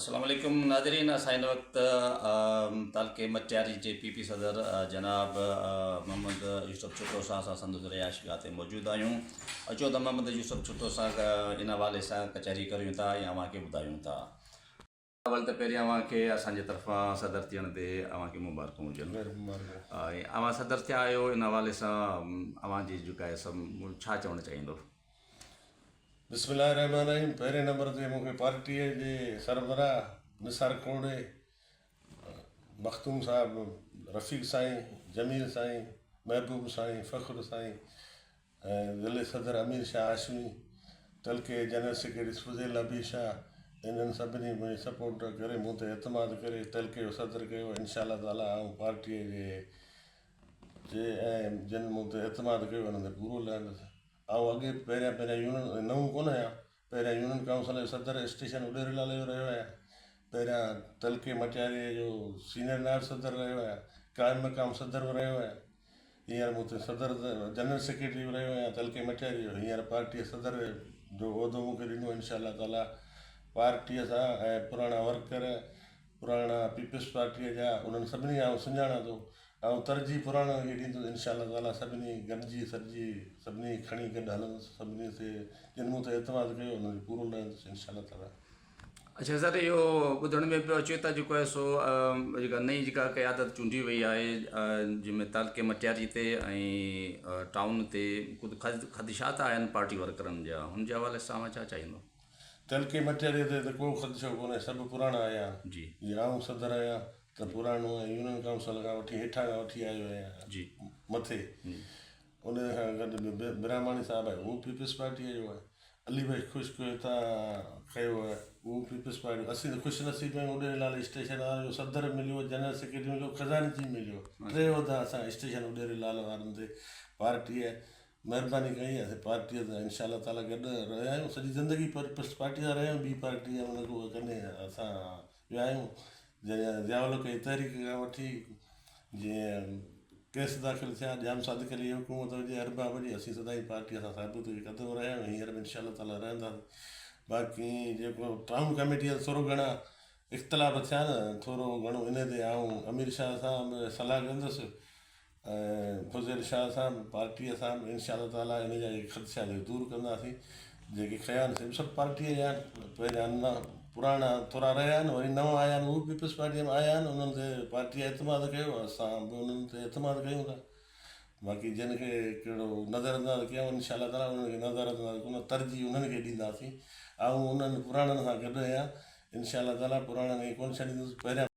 السلام عليڪم ناظرين اسان هن وقت تعلقي مٽياري جي پي پي صدر جناب محمد يوسف ڇٽو سان اسان سندس رهائش گاهه تي موجود آهيون اچو ته محمد يوسف ڇٽو سان ان حوالي سان ڪچهري ڪريون ٿا ۽ اوهان کي ٻڌايون ٿا. اول ته پهرين اوهان کي اسان جي طرفان صدر ٿيڻ تي اوهان کي مبارڪون هجن ۽ اوهان صدر ٿيا آهيو ان حوالي سان اوهان جي جيڪا آهي سم ڇا چوڻ چاهيندو. بسم الله الرحمٰن الرحيم پهرين نمبر تي مون کي پارٽيء جي سربراهه نثار کوڙي، مخدوم صاحب، رفيق سائين، جميل سائين، محبوب سائين، فخر سائين ۽ ضلعي صدر امير شاهه هاشمي، تعلقي جنرل سيڪريٽري فضيل نبي شاهه انهن سڀني منهنجي سپورٽ ڪري مون تي اعتماد ڪري تعلقي جو صدر ڪيو انشاء الله تعالٰي آئون پارٽيء جي جي ۽ جن مون تي اعتماد ڪيو انهن تي پورو لهندس. آئون اڳي پهريان پهريان يونين نئون ڪونه آهيان، پهريان يونين ڪائونسل جو صدر اسٽيشن اڏيري لال جو رهيو آهيان، پهريان تعلقي مٽياري جو سينئر نائب صدر رهيو آهيان، قائم مقام صدر به رهيو آهيان، هينئر مون تي صدر جنرل سيڪريٽري به رهيو آهيان تعلقي مٽياري جو، هينئر پارٽيء صدر جو عهدو مون کي ڏنو انشاء الله تعاليٰ پارٽيء سان ۽ پراڻا ورڪر پراڻا پيپلز پارٽيء جا انهن سڀني کي آئون سڃاڻان ٿو آئون ترجيح پراڻن کي ڏيندس انشاء الله تعاليٰ سڀني گڏجي سڏجي سڀني کي کڻي گڏ هلندس سڀني تي جن مون تي اعتماد ڪيو انهن کي پورو لهندس انشاء الله تعاليٰ. اڇا سر اهو ٻڌڻ ۾ پيو اچي ته جيڪو آهي سو جيڪا نئين جيڪا قيادت چونڊي وئي آهي جنهن ۾ تعلقي مٽياري تي ۽ ٽائون تي ڪجهه خدشات آهن پارٽي ورڪرن جا ان جي حوالي سان اوهان ڇا چاهيندو؟ تعلقي مٽياري تي ته ڪو خدشو ڪونهي سڀ پراڻا آيا آهن جي جي آئون صدر آهيان ته پراڻو ۽ يونين ڪائونسل کان وٺي هيٺان کان وٺي آيو آهيان جي مٿي ان کان گڏ براهماڻي صاحب آهي اهو پيپلز پارٽيء جو آهي علي بخش خشڪ هتان کنيو آهي اهو پيپلز پارٽي اسين ته خوش نصيب آهيون اڏيري لال اسٽيشن وارن جو صدر مليو جنرل سيڪريٽري مليو خزانچي مليو ٽي عهدا اسان اسٽيشن اڏيري لال وارن تي پارٽيء مهرباني ڪئي اسين پارٽيء سان انشاء الله تعاليٰ گڏ رهيا آهيون سڄي زندگي پيپلز پارٽيء سان رهيا آهيون ٻي پارٽيء ۾ ڪڏهن اسان ويا آهيون جڏهن ضياء الحق جي تحريڪ کان وٺي جيئن ڪيس داخل ٿيا ڄام صادق علي جي حڪومت هجي ارباب هجي اسين سدائين پارٽيء سان ثابت قدم رهيا آهيون هينئر به انشاء الله تعاليٰ رهنداسين باقي جيڪو ٽائون ڪميٽي جا ٿورو گهڻا اختلاف ٿيا نه ٿورو گهڻو ان تي آئون امير شاهه سان به صلاح ڪندس ۽ فضيل شاهه سان به پارٽيء سان به انشاء الله تعاليٰ ان جا جيڪي خدشا جيڪي دور ڪنداسين جيڪي کنيا آهن سي به سڀ پارٽيء جا آهن پهريان نه پراڻا ٿورا رهيا آهن وري نوان آيا آهن اهي به پيپلز پارٽيء ۾ آيا آهن انهن تي پارٽيء اعتماد ڪيو اسان به انهن تي اعتماد ڪيون ٿا باقي جن کي ڪهڙو نظر انداز ڪيائون انشاء الله تعاليٰ انهن کي نظر انداز ڪونه ترجيح انهن کي ڏينداسين آئون انهن پراڻن سان گڏ آهيان انشاء الله تعاليٰ پراڻن کي ڪونه ڇڏيندس پهريان.